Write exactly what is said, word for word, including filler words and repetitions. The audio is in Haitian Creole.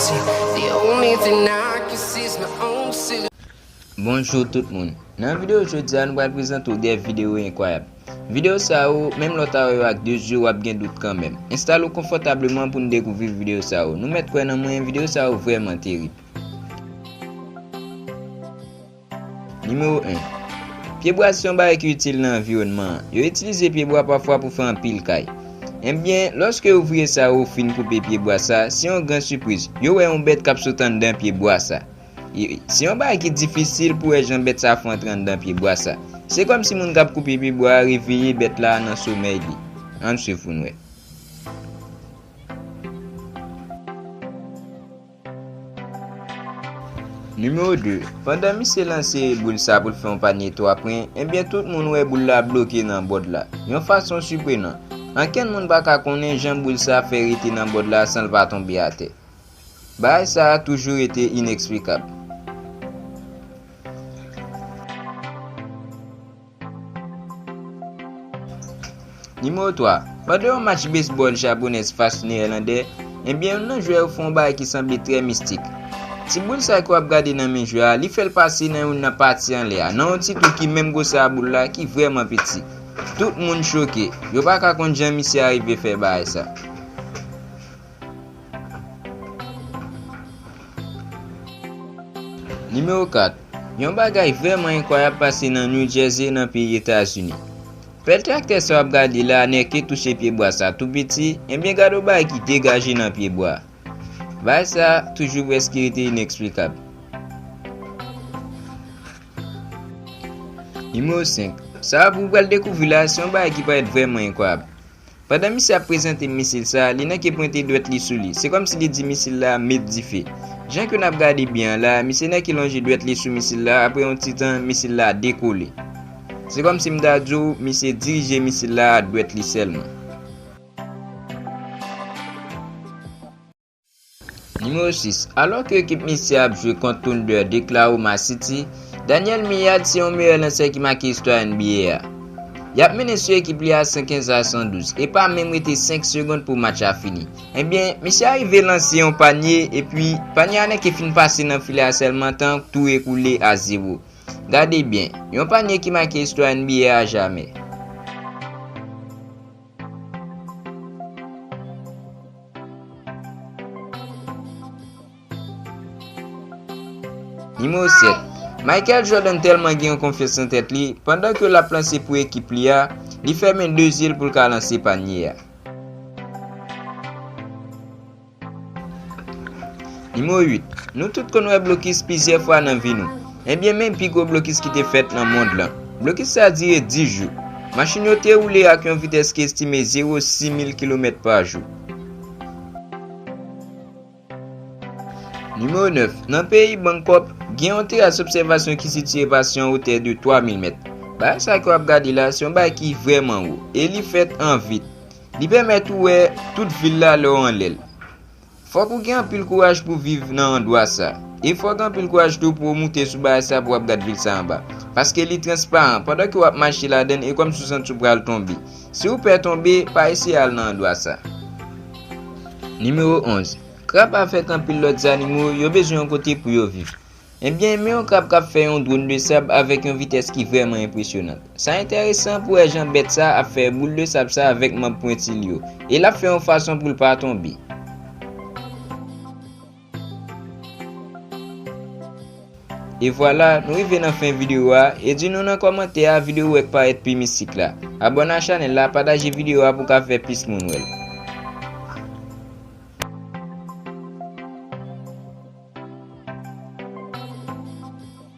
The only thing I can see is my own silhouette. Bonjou tout moun. Nan videyo jodi a, nou pral prezante w de videyo enkwayab. Videyo sa yo, menm lè w ta wè yo ak de zye w, w ap gen dout kanmenm. Enstale w konfòtableman pou n dekouvri videyo sa yo. Nou mèt kwè nan mwen, videyo sa yo vrèman terib. Nimewo en. Pyebwa se yon bagay ki itil nan anviwònman an. Yo itilize pyebwa pafwa pou fè anpil kay. Ebyen, lòske ouvriye sa yo fin koupe pyebwa sa, se yon gran sipriz. Yo wè yon bèt k ap sot anndan pyebwa sa. E, se yon bagay ki difisil pou wè jan bèt sa fè antre anndan pyebwa sa. Se kòmsi moun k ap koupe pyebwa a reveye bèt la nan somèy li. Ann swiv pou n wè. Nimewo de. Pandan misye lanse boul sa pou l fè yon panye twa pwen, ebyen tout moun wè boul la bloke nan bòd la, yon fason siprenan. Ankenn moun pa ka konnen jan boul sa fè rete nan bòd la san l pa tonbe atè. Bagay sa a toujou rete ineksplikab. Nimewo twa. Pandan yon match besbòl Japonèz fas Nèèlandè, ebyen, youn nan jwè yo fè yon bagay ki sanble trè mistik. Ti boul sa ke w ap gade nan men jwè a, li fè l pase nan youn nan pati anlè a, nan yon ti twou ki menm gwosè a boul la, ki vrèman piti. Tout moun choke. Yo pa ka konn jan misye a rive fè bagay sa. Nimewo kat. Yon bagay vrèman enkwayab pase nan New Jersey, nan peyi Etazini. Pèl traktè sa w ap gade la nèke touche pyebwa sa tou piti, ebyen gade yon bagay ki degaje nan pyebwa a. Bagay sa toujou prèske rete ineksplikab. Nimewo senk. Sa a pou w pral dekouvri la, se yon bagay ki parèt vrèman enkwayab. Pandan misye ap prezante misil sa a, li nèke pwente dwèt li sou li. Se kòmsi li di misil la met dife. Jan ke n ap gade byen an la, misye nèke lonje dwèt li sou misil la, apre yon ti tan, misil la dekole. Se kòmsi m ta di w, misye dirije misil la a dwèt li sèlman. Nimewo sis. Alò ke ekip misye ap jwe kont Thunder D'Oklahoma City, Daniel Millard se yon meyè lansè ki make istwa N B A a. Y ap mennen sou ekip li a san kenz a san douz, e pa menm rete senk segonn pou match la fini. Ebyen, misye a rive lanse yon panye, epi panye a nèke fin pase nan filè a sèlman, tan tou ekoule a zewo. Gade byen, yon panye ki make istwa N B A a jamè. Nimewo sèt. Michael Jordan tèlman gen yon konfyans nan tèt li, pandan ke l ap lanse pou ekip li a, li fèmen de zye l pou l ka lanse panye a. Nimewo uit. Nou tout konn wè blokis plizyè fwa nan vi nou. Ebyen, men pi gwo blokis ki te fèt nan mond lan. Blokis sa dire dis jou. Machin yo te woule ak yon vitès ki estime zewo sis mil kilomèt pa jou. Nimewo nèf. Nan peyi Bangkòk, gen yon teras obsèvasyon ki sitiye pa sou yon wotè de twa mil mèt. Bagay sa ke w ap gade la, se yon bagay ki vrèman wo, e li fèt an vit. Li pèmèt ou wè tout vil la lè w anlè l. Fòk ou gen anpil kouraj pou w viv nan andwa sa. E fòk anpil kouraj tou pou w moute sou bagay sa pou w ap gad vil sa anba. Paske li transparan, pandan ke w ap mache ladan l, e kòmsi w santi w pral tonbe. Si w pè tonbe, pa eseye al nan andwa sa. Nimewo onz. Krab avèk anpil lòt zannimo, yo bezwen yon kote pou yo viv. Ebyen, men yon krab k ap fè yon dwòn de sab avèk yon vitès ki vrèman enpresyonan. Sa enteresan pou wè jan bèt sa ap fè boul de sab sa avèk manb pwenti l yo, e l ap fè yon fason pou l pa tonbe. E vwala, nou rive nan fen videyo a, e di nou nan kòmantè a videyo w wè k parèt pi mistik la. Abòne a chanèl la, pataje videyo a pou w ka fè plis moun wè l.